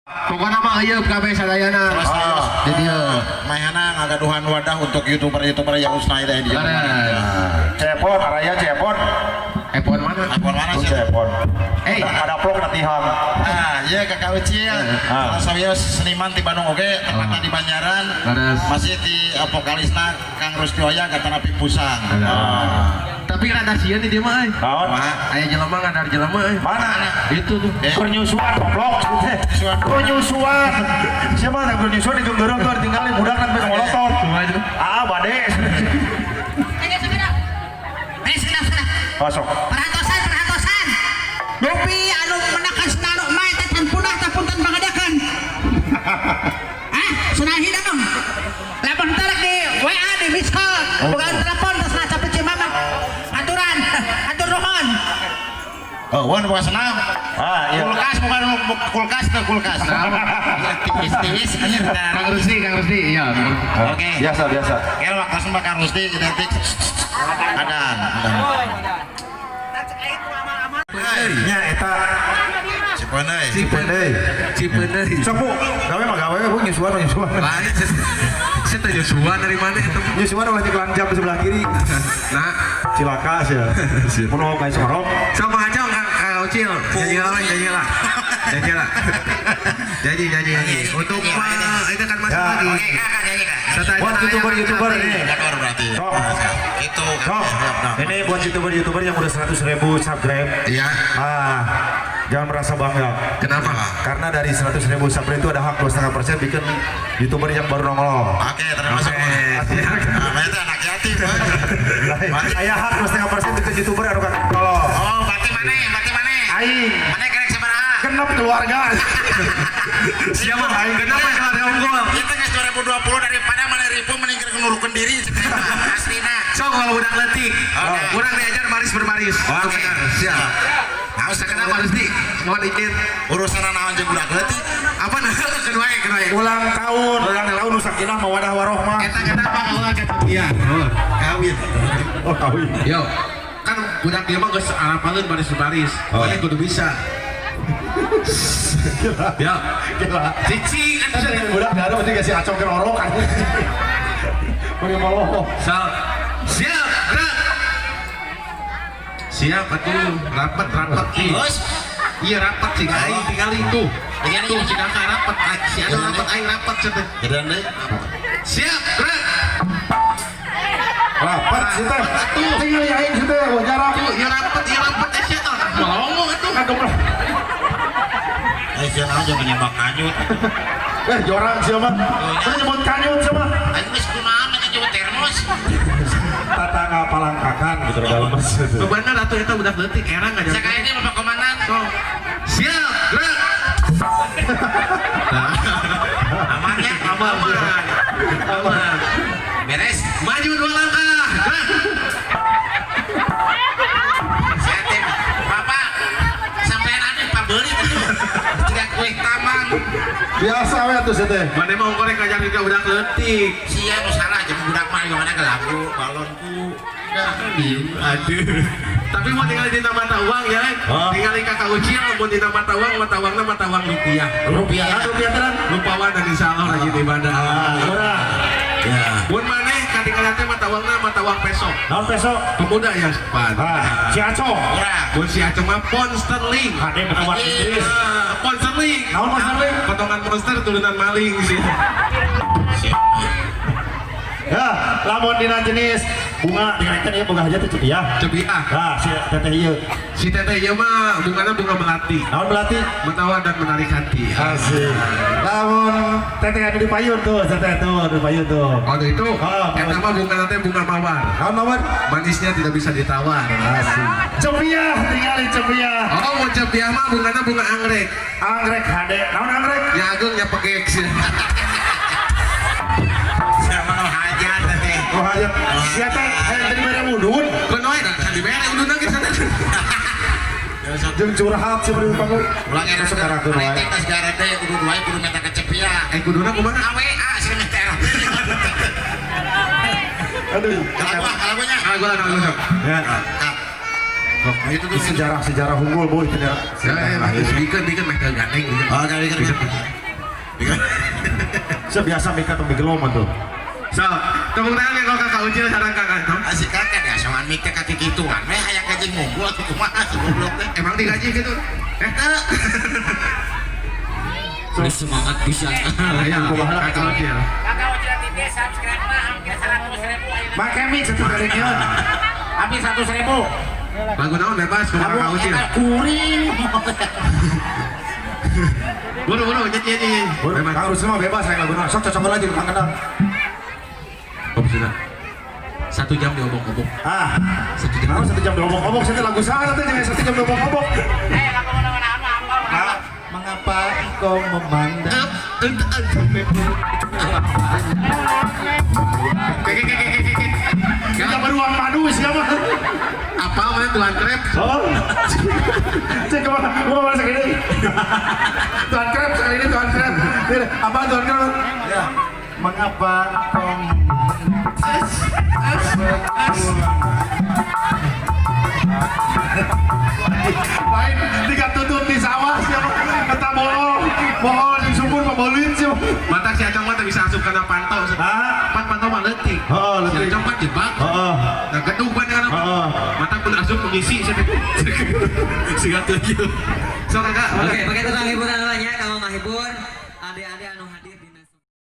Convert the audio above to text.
Pokoknya mah ieu kabeh sadayana. Di dieu. Mayana ngagaduhan wadah untuk youtuber-youtuber yang usna teh di Jawa Barat. Cepon, araya cepon. Epon mana? Epon mana sih? Cepon. Eh, ada vlog na tihang. Ah, iya Kakak Ucil. Ah. Sawios seniman di Bandung oge, tepatna di Banjaran. Masih di vokalisna Kang Rusdi Oya katana Pusang. Tapi rada sieun di dieu mah euy. Naon? Aya jelema ngadar jelema euy. Mana? Itu tuh. Pernyusuan goblok teh. Pernyusuan. Siapa yang pernyusuan itu gereng-gereng tinggalin budak nanti molotot. Ah, bade. Masuk. Perhatosan, perhatosan. Dupi anu menakan senanu mai teh tan punah teh punten pangadakan. Ah, senang hidang. Lamun tarik di WA di miss call, bukan telepon terus na capek cimama. Aturan, atur nuhun. Oh, wan bukan senam. Ah, iya. Kulkas bukan kulkas tuh kulkas. Ya, tipis-tipis anjir. Kang Rusdi, Kang Rusdi, iya. Oke. Biasa, biasa. Kira waktu sama Kang Rusdi identik ada. Nya eta Cipeundeuy. Cipeundeuy. Cipeundeuy. Sok Bu, gawe mah gawe Bu nyusuan nyusuan. Lain saya tanya nyusuan dari mana itu? Nyusuan ulah nyekelan jam di sebelah kiri. Nah, Cilaka sih. Mun mau kayak sorok. sama aja Kang Kang Ucil. Nyanyi lah, nyanyi lah. Nyanyi lah. Nyanyi, nyanyi, nyanyi. Untuk itu kan masuk Ya. lagi. Oke, Kak, nyanyi Kak. Buat YouTuber-YouTuber ini. Motor berarti. Sok. Itu. Sok. Ini buat YouTuber-YouTuber yang udah 100.000 subscribe. Iya. Ah, jangan merasa bangga. Kenapa? Karena dari 100.000 subscribe itu ada hak 2,5% bikin YouTuber yang baru nongol. Oke, termasuk. Nah, itu anak yatim. Ayah hak 2,5% bikin YouTuber anu nongol. Oh, berarti mana? Berarti mana? Aing. Mana kerek sabaraha? Genep keluarga. Siapa? Kenapa keluarga unggul? Kita geus 2020 daripada mana ribu mending keur nurukeun diri aslina. Sok kalau budak letik. Oke. Kurang diajar baris berbaris. Oke. Siap. Nah, Kenapa Rusdi? Mohon izin. urusan naon jeung budak leutik? Apa nah? Kedua, kedua. Ulang tahun sakinah mawadah warohmah. Eta kenapa ulang ke Iya. Kawin. Oh, kawin. Yo, kan budak dia mah geus arapaleun baris berbaris. Mana kudu bisa. Ya. Gila. Cici kan Kan bisa. budak ada mesti kasih acong ke orok kan. Mau moloh. Sal. Siap, gerak. Siap atuh, rapat rapat nih. Terus Iya rapat sih, aing tinggal itu. Tinggal Tuh si kakak rapat, si anu rapat, aing rapat cenah. gedean deui. Siap, gerak. Rapat sih teh. Tinggal aing sih teh, wah jarak. Tuh, iya rapat, eh sia tah. Melongo atuh. Kagem lah. Eh, sia naon jeung nyembak kanyut. Eh, jorang sih mah. Lu nyebut kanyut sih mah. Aing geus kumaha mah nyebut termos. Tatangga palangkakan gitu dalam masjid. Bener atuh eta budak leutik erang aja. Sekali ini Bapak Komandan. Sok. Siap, gerak. Aman ya? Aman. Aman. Beres. Maju 2 langkah. Gerak. Siatin. Bapak sampean anu pabeulit itu. Jika kue tamang Biasa we atuh sih teh. Mana mau korek ngajar juga budak leutik. sia nu salah jeung budak mah gimana ke lagu balonku. Aduh. Tapi mau tinggal di mata uang ya. Hah? Tinggal di kakak Ucil mau di mata uang, mata uangnya mata uang rupiah. Rupiah kan rupiah tenan. Lupawan dan insya Allah lagi di ibadah. Murah. Ya. Mun maneh katinggalan teh mata uangna mata uang peso. Naon peso? Pemuda yang cepat. Ah, si Acong. Murah. Mun si Acong mah pound sterling. Kade menawar Inggris. Ah, pound sterling. Naon pound sterling? Potongan monster turunan maling sih. Ya, lamun dina jenis bunga dikaitkan ieu boga hajat teh cepiah. Cepiah. Nah, si teteh ieu. Si teteh ieu mah bungana bunga melati. Naon melati? Menawan dan menarik hati. Asik. Lamun teteh anu di payun tuh, teteh tuh di payun tuh. Oh itu, Ah, eta mah bunga teh bunga mawar. Naon mawar? Manisnya tidak bisa ditawar. Asik. Cepiah, tinggalin cepiah. Oh, mau cepiah mah bungana bunga anggrek. Anggrek hade. Naon anggrek? Ya agung ya pegek sih. Siapa nu hajat teh? Oh hajat. Sia teh hayang tadi mere udun. Keun wae kan dibere udun ge sana. Jeung curhat sih beri panggung. Ulang era Masuk karakter wae. Rating tas garede Kuduna kumaha? WA sih teh. Aduh. Lagunya. Lagu sok. Ya. Oh, itu tuh Sejarah-sejarah unggul boy itu ya. Ya, bikin meh gandeng. Oh, bikin. Bikin. Sebiasa mika tong digeloman tuh. So, tepuk tangan ya kalau kakak Ucil sareng kakak Anton. Asik kakak ya, soal mikir kaki gituan. Meh hayang gaji ngumpul atau kumaha si goblok teh. Emang digaji gitu? Eh, Udah semangat bisa. ayo Kumaha kakak Ucil. Kakak Ucil TV subscribe mah hampir 100.000 ayeuna. Make mic satu kali nyeun. Hampir 100.000. Lagu naon bebas kumaha kakak Ucil. Kuring. Buru-buru nyanyi. Bebas. Kang Rusli mah bebas yang lagu naon. Sok cocok lagi Kang kenal. Oh, sudah. 1 jam diobok-obok. Ah, 1 jam. Nah, 1 jam diobok-obok, saya lagu salah tuh jangan 1 jam diobok-obok. Eh, lagu mana-mana apa? Mengapa engkau memandang? Kita beruang madu siapa? Apa mana Tuan Krep? Oh, cek kemana? Mau kemana sekali ini? Tuan Krep sekali ini Tuan Krep. Apa Tuan Krep? Ya. Mengapa engkau Lain tiga tutup di sawah siapa? Kata bohong, bohong di sumur pembolin siapa? Mata si Acong mah teu bisa asup kana pantau. Hah? Pan pantau mah leutik. Heeh, Si leutik. Acong mah jebak. Heeh. Nah, gedung pan kana. Heeh. Mata pun asup mengisi sia teh. Siga teu ieu. So kakak, Oke, pakai tukang hiburan lah ya, kamu menghibur adik-adik anu hadir.